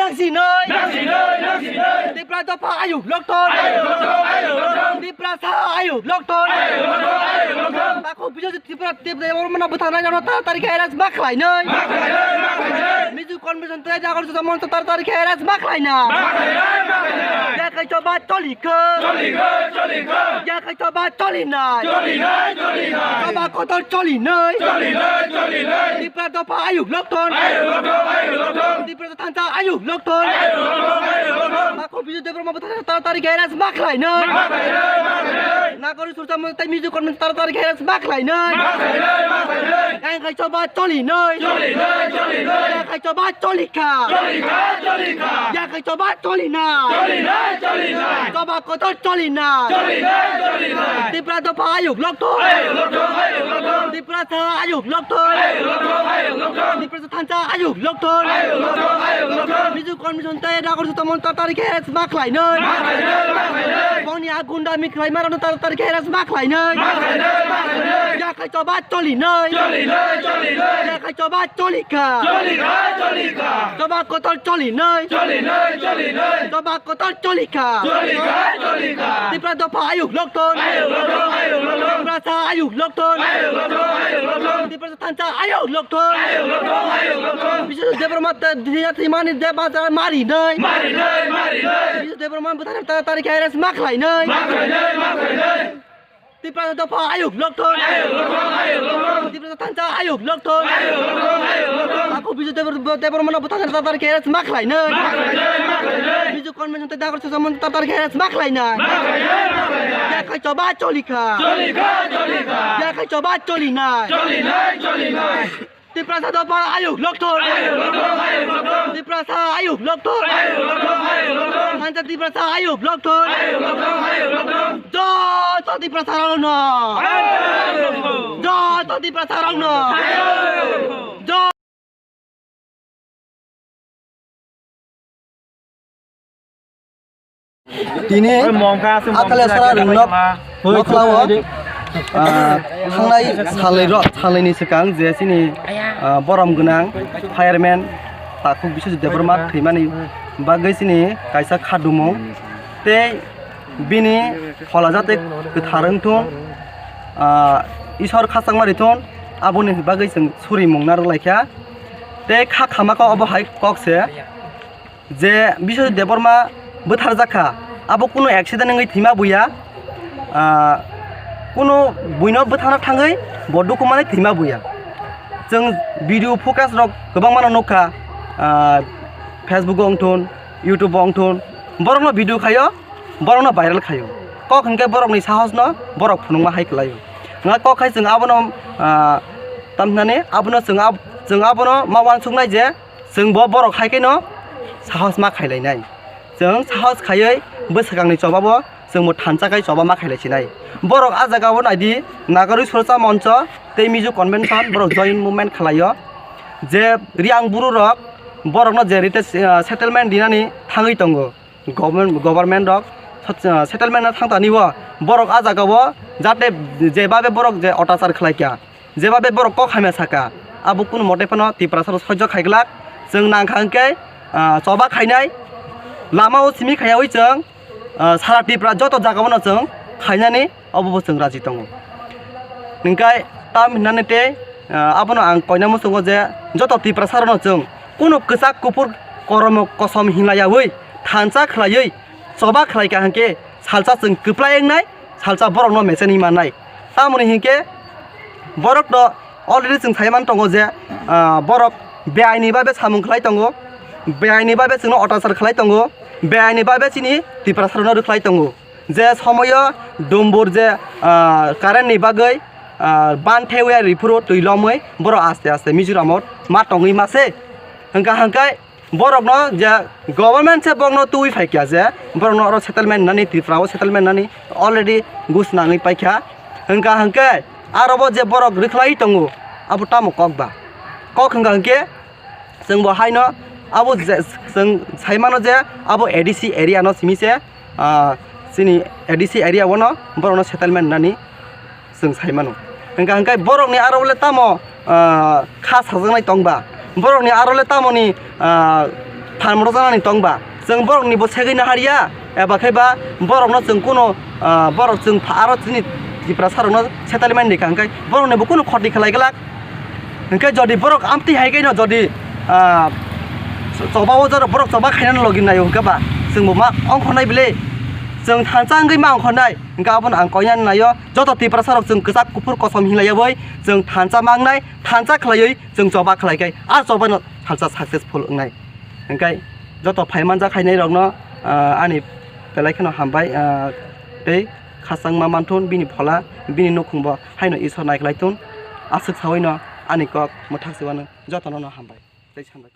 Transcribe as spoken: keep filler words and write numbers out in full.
Nangsinoi. Nangsinoi, nangsinoi. Tipra dopha ayuk lokthon. Ayuk lokthon, ayuk lokthon. Tiprasa ayuk lokthon. Ayuk lokthon, ayuk lokthon. Takhuk Biswajit Tripura, Tripura Debbarma no bwtharnai rokno taratari khe arrest ma khlainai. Ma khlainai, ma khlainai. Mizu Convention tei Nagarjuna Moncho taratari khe arrest ma khlainai. Ma khlainai, ma khlainai. Yakhai choba cholikha. Cholikha, cholikha. Yakhai choba cholinai. Cholinai, cholinai. Choba kotor cholinai. Cholinai, cholinai. Tipra dopha ayuk lokthon. Ayuk lokthon, ayuk lokthon. Tipra thansa ayuk lokthon. Ayuk lokthon, ayuk lokthon. Takhuk Biswajit Debbarma bwtharnai taratari khe arrest ma khlainai. Ma khlainai, ma khlainai. Nagarjuna Moncho tei Mizu Convention taratari khe arrest ma khlainai. Ma khlainai, ma khlainai. Yakhai choba cholinai. Cholinai, cholinai. Yakhai choba cholikha. Cholikha, cholikha. Yakhai choba cholinai. Cholinai, cholinai. Choba kotor cholinai. Cholinai, cholinai. Tipra dopha ayuk lokthon. Ayuk lokthon, ayuk lokthon. Tiprasa ayuk lokthon. Ayuk lokthon, ayuk lokthon. Tiprasa thansa ayuk lokthon. Ayuk lokthon, ayuk lokthon. Mizu Convention tei Nagarjuna Moncho taratari khe arrest ma khlainai. Ma khlainai, ma khlainai. Bongni a gundami khlaima rokno taratari khe arrest ma khlainai. Ma khlainai, ma khlainai. Yakhai choba cholinai. Cholinai, cholinai. Yakhai choba cholikha. Cholikha, cholikha. Choba kotor cholinai. Cholinai, cholinai. Choba kotor cholikha. Cholikha, cholikha. Tipra dopha ayuk lokthon. Ayuk lokthon, ayuk lokthon. Tiprasa ayuk lokthon. Ayuk lokthon, ayuk lokthon. Tiprasa thansa ayuk lokthon. Ayuk lokthon, ayuk lokthon. Biswajit Debbarma te diya thwimani de bazar marinai. Marinai, marinai. Biswajit Debbarma bwtharnai taratari khe arrest ma khlainai. Ma khlainai, ma khlainai. Tiprasa dopha ayuk lokthon. Ayuk lokthon, ayuk lokthon. Tiprasa thansa ayuk lokthon. Ayuk lokthon, ayuk lokthon. Takhuk Biswajit Debbar-, Debbarma no bwtharnai taratari khe arrest ma khlainai. Ma khlainai, ma khlainai. Mizu Convention tei Nagarjuna Moncho taratari khe arrest ma khlainai. Ma khlainai, ma khlainai. Yakhai choba cholikha. Cholikha, cholikha. Yakhai choba cholinai. Cholinai, cholinai. Tiprasa dopha ayuk lokthon. Ayuk lokthon, ayuk lokthon. Tiprasa ayuk lokthon. Ayuk lokthon, ayuk lokthon. Thansa Tiprasa ayuk lokthon. Ayuk lokthon, ayuk lokthon. Joto Tiprasa rokno. Ayuk lokthon. Joto Tiprasa rokno. Ayuk lokthon. Jo- Tini Oi, mongkha, aswk Athale mongkha, sara aswk rwngno mongkha. Mokhlao, ah, thangnai salai ro, salaini swkang je chini, ah, borom gwnang fireman Takhuk Biswajit Debbarma thwimani bagwi chini kaisa khadumung tei bini phola jate kwthar wngthung, ah, Isor khachangma rithung, aboni bagwi chwng suri mung narwk laikha tei kha khamaka obo hai kok se. Je Biswajit Debbarma bwtharjak kha, abo kunu accident wngwi thwima buya, ah, kunu buino bwthana thangwi bo dukumani thwima buya. Chwng video footage rok kwbangmano nukha, ah, Facebook o wngthun, YouTube o wngthun, borokno video khaio, borokno viral khaio. Kok hinkhe borokni sahosno borok phunukma hai kwlaio. Wngkha kok hai chwng abono, ah, tamhinani abono chwng ab-, chwng abono ma uansuknai je, Chwng bo borok hai khe no sahos ma khai lai nai. Chwng sahos khaiwi bwswkangni choba bo chwng bo thansa khai choba ma khai lai si nai. Borok ah jaga o nai di, Nagarjuna Moncho tei Mizo Convention borok joint movement khlai o. Je Riang buru rok borok no je rite, ah, settlement dinani thangwi tongo. Government, government rok sot-, ah, settlement no thang tani o borok ah jaga o jate je babe borok je otachar khlai kha. Jeba be borok kok hamya saka, abo kunu mote phano Tiprasa rok sojjo khai glak. Chwng nang kha hwnkhe, ah, choba khainai lama o simi khaiyaui chwng, ah, sara Tripura joto jaga o no chwng khainani obo bo chwng raji tongo. Hwnkhe tam hinani tei, ah, abono ang koina muchungo je joto Tiprasa rok no chwng kunu kwchak kuphur kormo kosom hinlayaui thansa khlaiui choba khlai kha hwnkhe salsa chwng kwplai wngnai, salsa borokno mecheni mannai. Tamoni hinkhe borokno already chwng sai man tongo je, ah, borok beaini babe samung khlai tongo, beaini babe chwngno otachar khlai tongo, beaini babe chini Tiprasarokno rwkhlai tongo. Je somoio dumbur je, ah, current ni bagwi, ah, ban thewi riphuru twi lomwi borok aste aste Mizoram o ma tongwi mase. Hwnkha hwnkhe borokno je government se borokno twi phaikha je borokno oro settlement nani, Tripura o settlement nani already gus nangwi paikha. Hwnkha hwnkhe aro bo je borok rwkhlai tongo, abo tamo kok ba? Kok hwnkha hwnkhe chwng bo haino abo je chwng sai mano je abo A D C area no simi se, ah, chini A D C area o no borokno settlement nani. Chwng sai mano. Hwnkha hwnkhe borokni aro le tamo, ah, kha sajaknai tong ba? Borokni aro le tamoni, ah, phalmoro janani tongba, chwng borokni bo segwi naharya, eba khe ba borokno chwng kuno, ah, borok chwng pha-, aro chini Tiprasa rokno settle mani kha, hwnkhe borokni bo kuno khoti khlai glak. Hwnkhe jodi borok amtwi hai khe no jodi, ah, choba o jora borok choba khainani logi naio hwnkhe ba chwng bo ma ongkhornai bile, chwng thansa wngwi ma ongkhornai, hwnkhe abono ang koinani naio. Joto Tiprasa rok chwng kwchak kuphur kosom hinlaiyawi chwng thansa mangnai, thansa khlaiwi chwng choba khlai khe a choba no thansa successful wngnai. Hwnkhe joto phaimanjak khainai rokno, ah, ani belai kheno hambai, ah, tei khachangma manthun bini phola, bini nukhungbo haino Isor naikhlai thun, aswk sawi no ani kok mwthak se uanw, jotono no hambai tei sambai.